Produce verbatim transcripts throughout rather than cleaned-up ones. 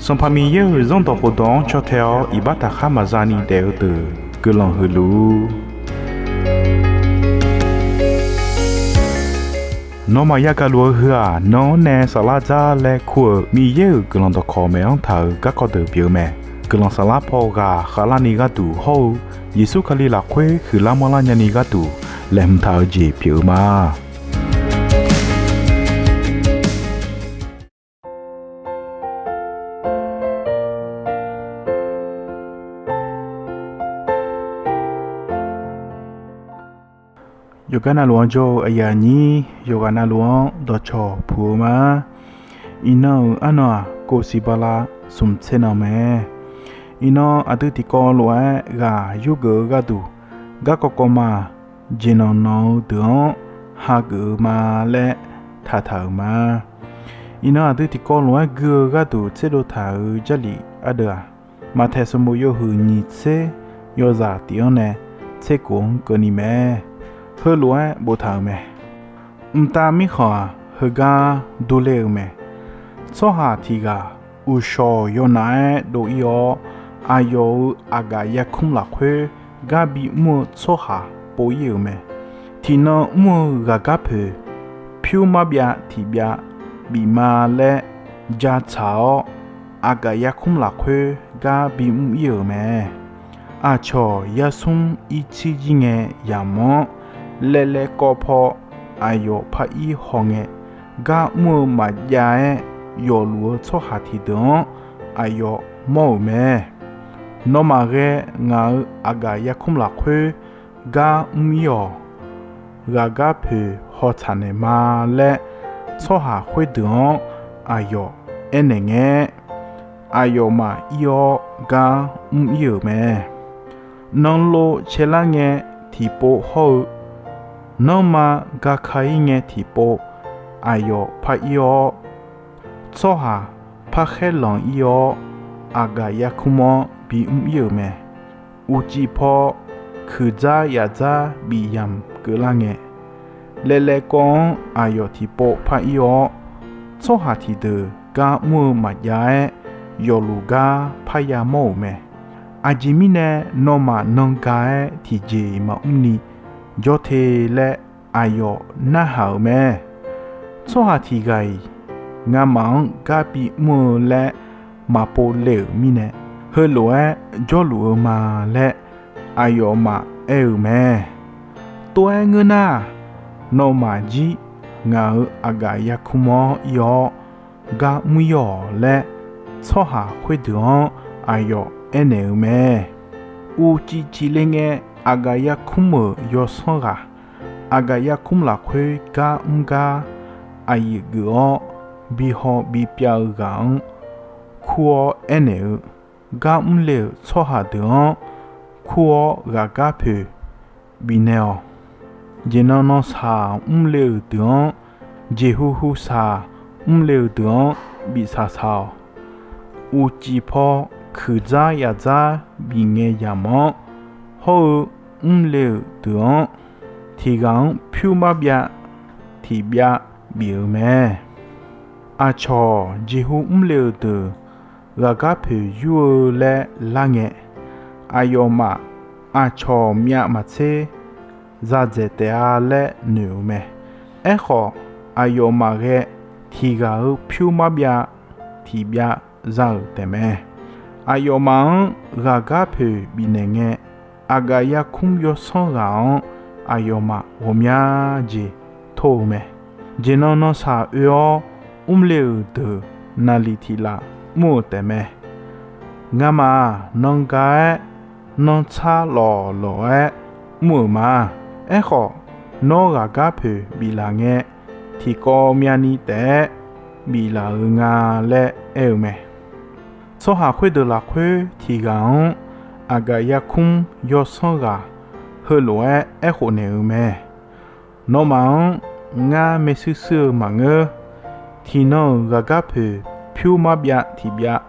Sanqpaq Miqyaer-euq Zanrdawq khofdawq-anr caw tae-awr iqbax taqkhar maqza ni daef-eu deuq guiqlanq huiq luf-ur. Nawmaf yagaq luf-eu heu-aq, nan-anr nae saflar dzar laer kur-euq Miqyaer-euq guiqlanq dawqkawq maeq-anr taq-euq garkawv deuq pyeuf-eu mae. Guiqlanq saflar paw ghaq khavlarni gharduq hawr-eu Yeqsur Kali lafkhoer huiqlar manrlar nyani gharduq laeqhmq taq-eu jeq pyeuf-eu ma. Yawqgar navluf-anr jawr-eu aqyuif aqnyir yawqghaq navluf-anr dawqcawq puq-eu ma. Iqnan-euq arnan-aq, kof siq bala smq tser nan mae. Iqnan aqdui tiqkawv lof-aer ghaq yurgeuf-eu gharduq, garkawv kawv ma jeqnanq nanq-eu deuq-anr hageuf-eu ma laer taqtaq-euq ma. Iqnan aqdui tiqkawv lof-aer gui-eu gharduq tserdov taq-euq Jarlif ardeuv-aq, Maqtaeq sanqbof yawhuiq nyiq tser yawzaq tiq-anr nae tser kof-anr keuvni mae. Heulof-aer boftaq-euq mae. Mqtav mirkhanq-aq, heugar durler-eu mae. Tsawrhaq tiq ghaq uqshawq yawnaf-aer dov-ir-awr, aqyawf-euq aqgaf yarkmr lafkhoer gar bimr-eu tsawrhaq pov-ir-euq mae. Tiqnan mr-eu ghaqgarpoeq pyur marbyav tiq byav bif ma laer ja tsaq-awr, aqgaf yarkmr lafkhoer gar bimr-ir-euq mae. Aqcawq yarsmr ircir jir ngae yamq-anr, laevlaev kawv paw aqyawf par ir hawngae, gar mr-eu maqjav-aer yawfluf-eu tsawrhaq tiqdeuq-anr aqyawf mawr-euq mae. Nawmaf ghae ngaq-euq aqgaf yarkmr lafkhoer gar mr-ir-awq. Ghaqgarpoeq hawtsaq naeq ma laer tsawrhaq khoerdeuq-anr aqyawf aernaeq ngae, aqyawfmaf ir-awr gar mr-ir-euq mae. Nanlov caelar ngae tiqpov hawr-eu, nanrma gaka-ir ngae tiqpov aqyawf par ir-awr, tsawrhaq par khaerlanq ir-awr, aqgaf yarkmr-anr bimr-ir-euq mae. Uqcif paw kuiqdzar yafdzar bif yamq keuvlar ngae, laevlaev kawv-anr aqyawf tiqpov par ir-awr, tsawrhaq tiqdeuq gar mr-eu maqjav-aer yawfluf gar parya mawr-euq mae. Aqjeq mirnae nawmaf nan ga-aer tiqjeq-iq maqmr ni jawr te laer aqyawf narhaq-euq mae. Tsawrhaq tiq ghaq-iq ngamaf-anr gar bimr-eu laer maqpov le-euq mirnae, heulof-aer jawrluf-eu ma laer aqyawfmaf aer-euq mae. Tov-aer ngeur nar, nawmaf jir ngaq-euq aqgaf yarkmr-anr ir-awr gar mr-ir-awq laer, tsawrhaq khoerdeuq-anr aqyawf aernaeq-euq mae. Uqcif cifle ngae, aqgaf yarkmr-euq yawsanr ghaq, aqgaf yarkmr lafkhoer gar mr gar aqyuif geuf-awr bihaw bipyav-eu ghaq-anr kur-awr aernaeq-eu, gar mr le-euq tsawrhaq deuq-anr kur-awr ghaqgarpoeq bifnaeq-awq. Jeqnan nan saq mr le-euq deuq-anr, jeqhu hu saq mr le-euq deuq-anr bifsaq saq-awq. Uqcif paw kuiqdzar yafdzar bif ngae yamq-anr, hawr-eu mr le-euq deuq-anr, tiq ghaq-anr pyur marbyav tiq byav bif-euq mae. Aqcawq jeqhu mr le-euq deuq ghaqgarpoeq yur-eu laer lar ngae, aqyawfmaf aqcawq myav maqtser za dzaeq taef-a laer noeq-euq mae. Aerkhawf, aqyawfmaf ghae tiq ghaq-euq pyur marbyav tiq byav za-euq taefmae. Aqyawfmaf-anr ghaqgarpoeq bifnaeq ngae, aqgaf yarkmr yawsanr ghaq-anr aqyawfmaf ghawqmya jeq tor-eu mae. Jeqnan nan saq oe-awr mr le-euq deuq naqliq tiq laf mr-euq taefmae. Ngamaf-aq, nan ga-aer nan tsar lawq lawq-aer mr-euq ma. Aerkhawf, nawr ghaqgarpoeq biflaf ngae, tiqkawv myavni taef-aer biflaf-eu nga laer aer-eu mae. Tsawrhaq khoerdeuq lafkhoer tiq ghaq-anr aqgaf yarkmr yawsanr ghaq heulof-aer aerkhof naeq-eu mae. Nawmaf-anr ngar maershuir shuir-eu maqngeur. Tiqnan-euq ghaqgarpoeq pyur marbyav tiq byav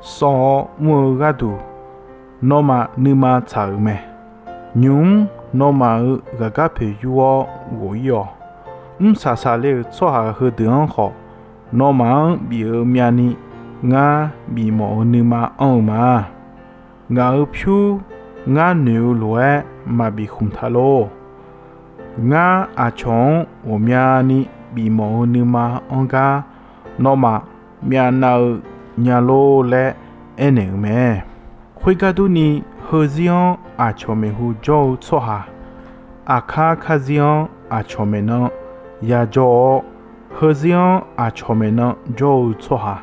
sawv-awr mr-eu gharduq, nawmaf nuima tsaq-euq mae. Nymq-mr nawmaf-euq ghaqgarpoeq yur-awr ghof-ir-awq. Mr saqsaq le-euq tsawrhaq heudeuq-anr khawf, nawmaf-anr bif-eu myavni ngar bifmawf-eu nuima anr-eu ma. Ngaq-euq pyur ngar noeq-eu lof-aer maqbif khmq ta lor. Ngar aqcawq-anr ghawqmyani bifmawf-eu nuima anr gar, nawmaf myavnav-eu nya lor laer aernaeq-euq mae. Khoergar durni, heuzir-anr aqcawq maeqhu jawr-eu tsawrhaq, aqkar karzir-anr aqcawq maeqnan yajawr-awr, heuzir-anr aqcawq maeqnan jawr-eu tsawrhaq,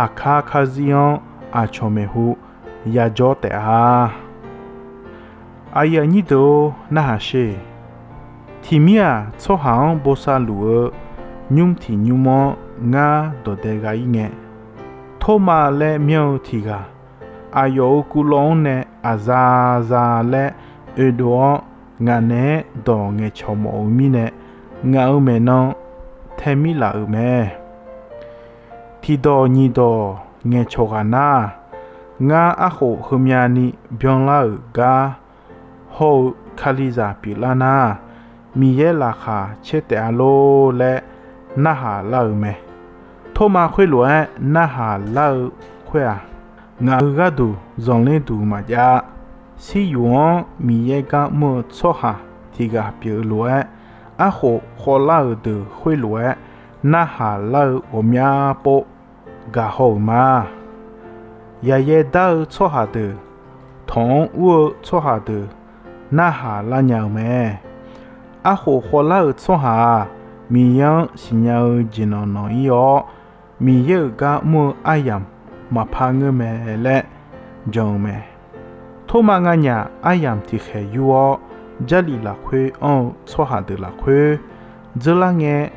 aqkar karzir-anr aqcawq maeqhu yajawr taef-a. Aqyuif aqnyir deuq-or, narhaq sher. Tiqmir-aq, tsawrhaq-anr bosav luf-eu nymr tiq nymr-anr ngar dawq dae gha-ir ngae, Tormav laer myanr-eu tiq ghaq, aqyawf-euq kuvlawv-anr nae aqza za laer oedov-awr, ngaq naeq-aer dawq ngaeqcawq mawf-eu mirnae, ngaq-euq maeqnan taemir laf-euq mae. Tiqdawq nyiq dawq ngaeqcawq ghaq nar, ngar arkhof heumyani byanlar-euq gar hawr-eu Kalizaq pyeuflar nar, Miqyaer laqkhaq caer taef-a lor laer narhaq lar-eu mae. Tormav khoerlof-aer narhaq lar-eu khoer-aq, ngaq-euq gharduq zanqler duq maqjav-a. Siryoq-anr Miqyaer gar mr-eu tsawrhaq tiq ghaq pyeuf-eu lof-aer, arkhof khawvlar-euq deuq khoerlof-aer narhaq lar-eu ghawqmya pov gaqhaw-euq ma. Yaqyaer dar-eu tsawrhaq deuq, tawq-anr ur-eu tsawrhaq deuq narhaq lar nya-eu mae. Arkhof khawvlar-euq tsawrhaq-aq, Miqyaer-anr siqnya-eu jeqnanq nanq-ir-awr, Miqyaer-euq gar mr-eu aryamq maqpar ngeur mae laer jan-eu mae. Tormav nganyaf aryamq tiqkhaeq yur-awr, Jarlif lafkhoer anr-eu tsawrhaq deuq lafkhoer dzeurlar ngae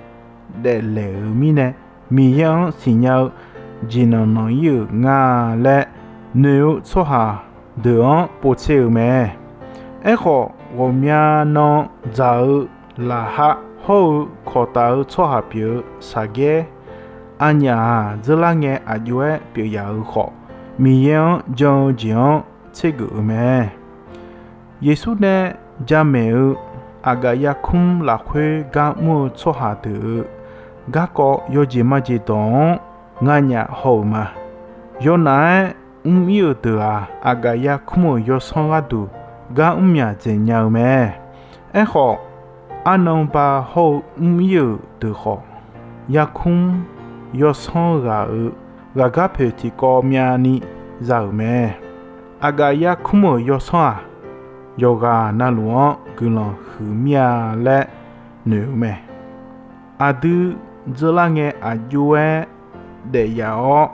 daeflaeq-euq mirnae, Miqyaer-anr siqnya-eu jeqnanq nanq-ir-euq nga laer noeq-eu tsawrhaq deuq-anr povtser-euq mae. Aerkhawf, ghawqmya nan dzaq-eu laqhar hawr-eu kawqtaf-eu tsawrhaq pyeuf-eu Saqgaer, aqnyaf-aq dzeurlar ngae aq jov-aer pyeuf yaf-euq khawf, Miqyaer-anr jan-eu jeq-anr tsergeuf-eu mae. Yeqsur nae jamaeq-eu aqgaf yarkmr lafkhoer gar mr-eu tsawrhaq deuq-euq garkawv yawjeq majeq dawq-anr nganyaf haw-euq ma. Yawnaf-aer mr-ir-euq deuq-aq, aqgaf yarkmr-euq yawsanr gharduq gar mrmyaq dzaeq nya-eu mae. Aerkhawf, arnan ba hawr-eu mr-ir-euq deuq khawf, yarkmr yawsanr ghaq-euq ghaqgarpoeq tiqkawv myavni za-euq mae. Aqgaf yarkmr-euq yawsanr-aq, yawqghaq navluf-anr guiqlanq huiq mir-a laer noeq-eu mae. Aqdui dzeurlar ngae aq jov-aer daefyaf-awr,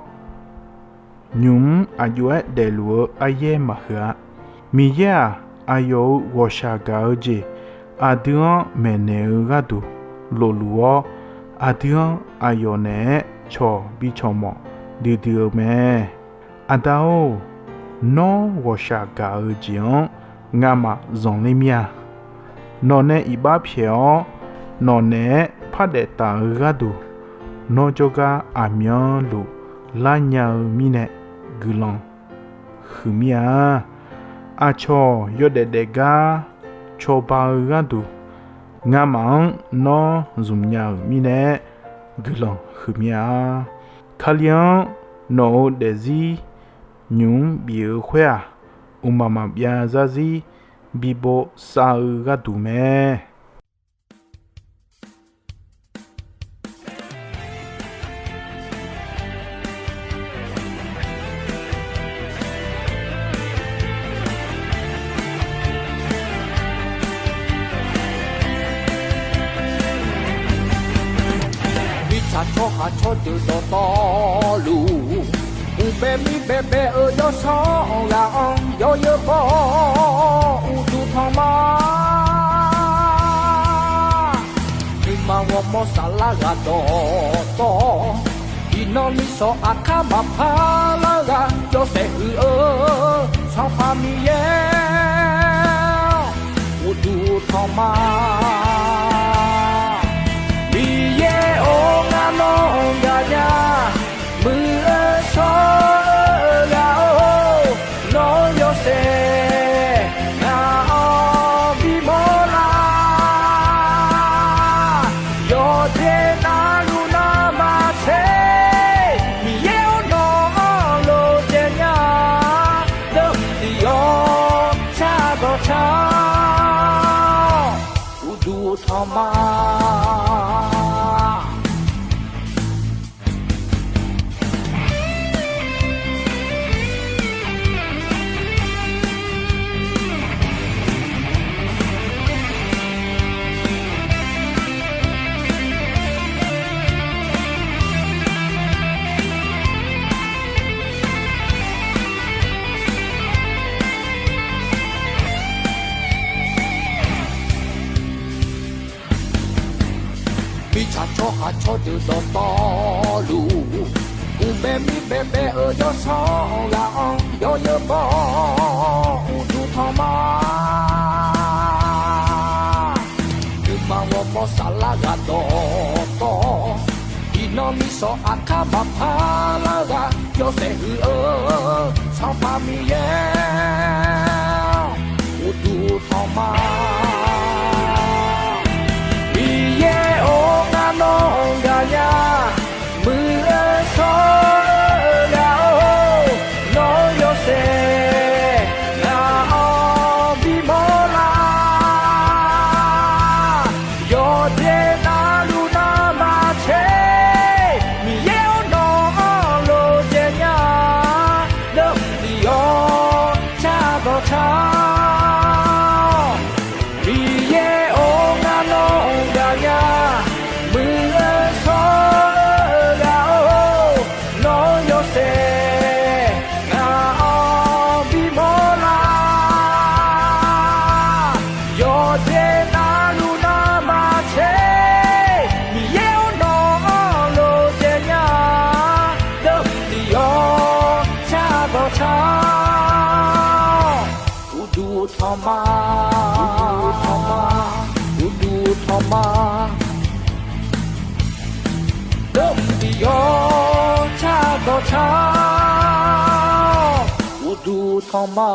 nymq-mr aq jov-aer daefluf-eu aryaer maqhuiq-a. Miqyaer-aq, aqyawf-euq ghawqshaq gaq-eu jeq aqdui-anr maeqnaeq-eu gharduq lofluf-awr, aqdui-anr aqyawf naeq-aer cawq bi cawq mawf duidui-eu mae. Aqda-or, nawr ghawqshaq gaq-eu jeq-anr ngamaf zanqler mir-a. Nawq nae iqbax pyaeq-awr, nawq naeq-aer par daef taf-eu gharduq, nawr jawrgar aqmyanluf lar nya-eu mirnae guiqlanq huiq mir-a. Aqcawq yawdaef daef gar cawba-eu gharduq, ngamaf-anr nawr zmq nya-euq mirnae guiqlanq huiq mir-a. Kali-anr nawq-euq daefzir nymq-mr bif-eu khoer-aq, mqmaq maqbyav zarzir bi boshav-eu gharduq mae. Mirtsaq tsawrhaq tsawrdeuq dawqtawvluf, uqbae mir baebae-eu yawsanr ghaq-anr yawzeu khawf uqduq tanq ma. Nuima ghawrmawr saflar ghaq dawqtawv, iqnan nisawq aqkar maqpar lar ghaq yawshaef huiq-eu Sanqpaq Miqyaer uqduq tanq ma. Miqyaer-or, ngar nawr gaqnya, muiq-eu shawr-eu ghaq-or, nawr yawshaef ngaq-anr bimawr lar. Yawqjeq navluf navmaqtser, Miqyaer-or, nawr Tsawrjeuq dawqtawvluf, uqbae mir baebae-euq yawsanr ghaq-anr yawnyeur bawr uqduq tanq ma. Nuima ghawrmawr saflar ghaq dawqtawv, iqnan misanq aqkar maqpar lar ghaq yawshaef huiq-eu Sanqpaq Miqyaer uqduq tanq ma. Miqyaer-or, ngar nawr-anr gaqnya. Muiq-eu shawr-eu ghaq-or, nawq-anr yawshaef ngaq-anr bimawr lar. Yawqjeq navluf navmaqtser, Miqyaer-or, nawq-anr lof jaev nya. Deuq mqdiq-awr car dawq car-awq. Miqyaer-or, ngar nawr-anr gaqnya. Muiq-eu shawr-eu ghaq-or, nawq-anr yawshaef ngaq-anr bimawr lar. Yawqjeq navluf navmaqtser, Miqyaer-or, nawq-anr lof jaev nya. Deuq mqdiq-awr car dawq car-awq. Uqduq tanq ma, uqduq tanq ma, uqduq tanq ma. Deuq mqdiq-awr car dawq car-awq. Uqduq tanq ma,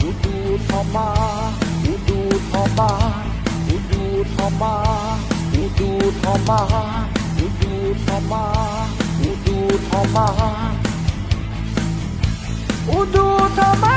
uqduq tanq ma, uqduq tanq ma, uqduq tanq ma, uqduq tanq ma, uqduq tanq ma, uqduq tanq ma. Uqduq tanq ma.